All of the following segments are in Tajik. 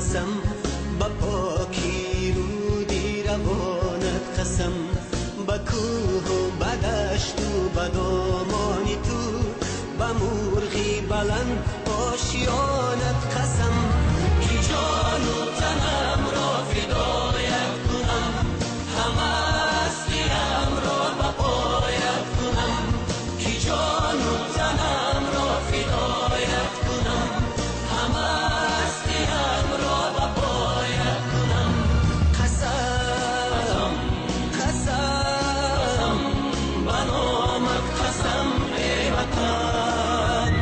қасам, ба покии руди равонат қасам, ба кӯҳу ба дашту ба домони ту, ба мурғи баланд ошёнат қасам, ки ҷону танамро фидоят кунам, ҳама ҳастиямро ба поят кунам, ки ҷону танамро фидоят кунам, ҳама ҳастиямро ба поят кунам. Қасам, қасам, ба номат қасам, эй Ватан,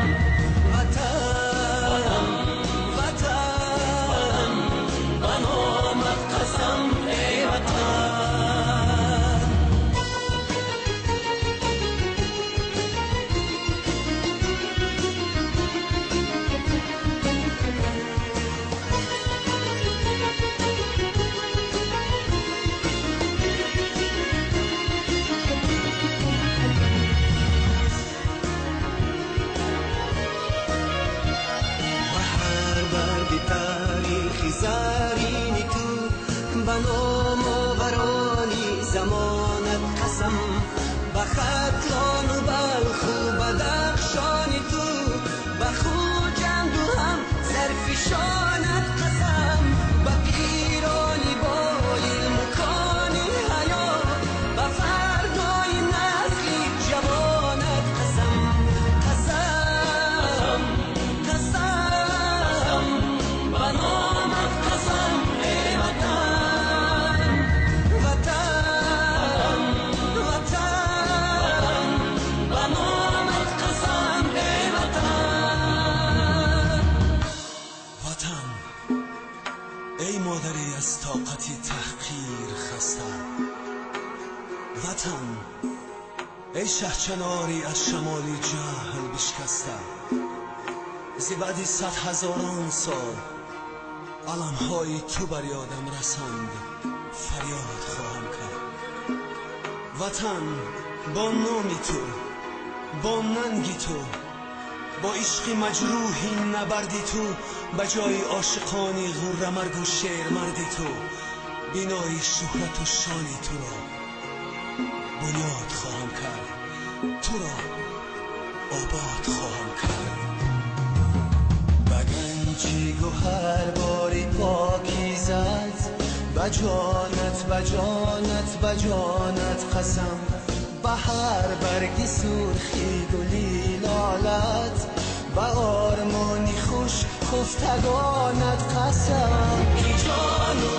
Ватан, Ватан, ба номат қасам, эй Ватан. Ба ҳар барги таърихи зарини ту, ба номоварони замонат қасам, ба Хатлону Балху Бадахшони ту, ба Хуҷанду ҳам сарфишонат қасам, ба пирони бо илму кони ҳаё, ба фардои насли ҷавонат қасам. Қасам, қасам, ба номат қасам, эй Ватан, Ватан, Ватан, ба номат қасам, эй Ватан. Ватан, эй модари аз тоқати таҳқир хаста, Ватан, эй шаҳчанори аз шамоли ҷаҳл бишкаста, зи баъди сад ҳазорон сол аламҳои ту бар ёдам расанд, фарёд хоҳам кард. Ватан, бо номи ту, бо нанги ту, бо ишқи маҷрӯҳи набарди ту, ба ҷои ошиқони ғуррамаргу шермарди ту, бинои шӯҳрату шони туро бунёд хоҳам кард, туро обод хоҳам кард. Ба ганҷи гавҳарбори покизат, ба ҷонат, ба ҷонат, ба ҷонат қасам, ба ҳар барги сурхи гули лолат, ба ормони хуш хуфтагонат қасам, ки ҷону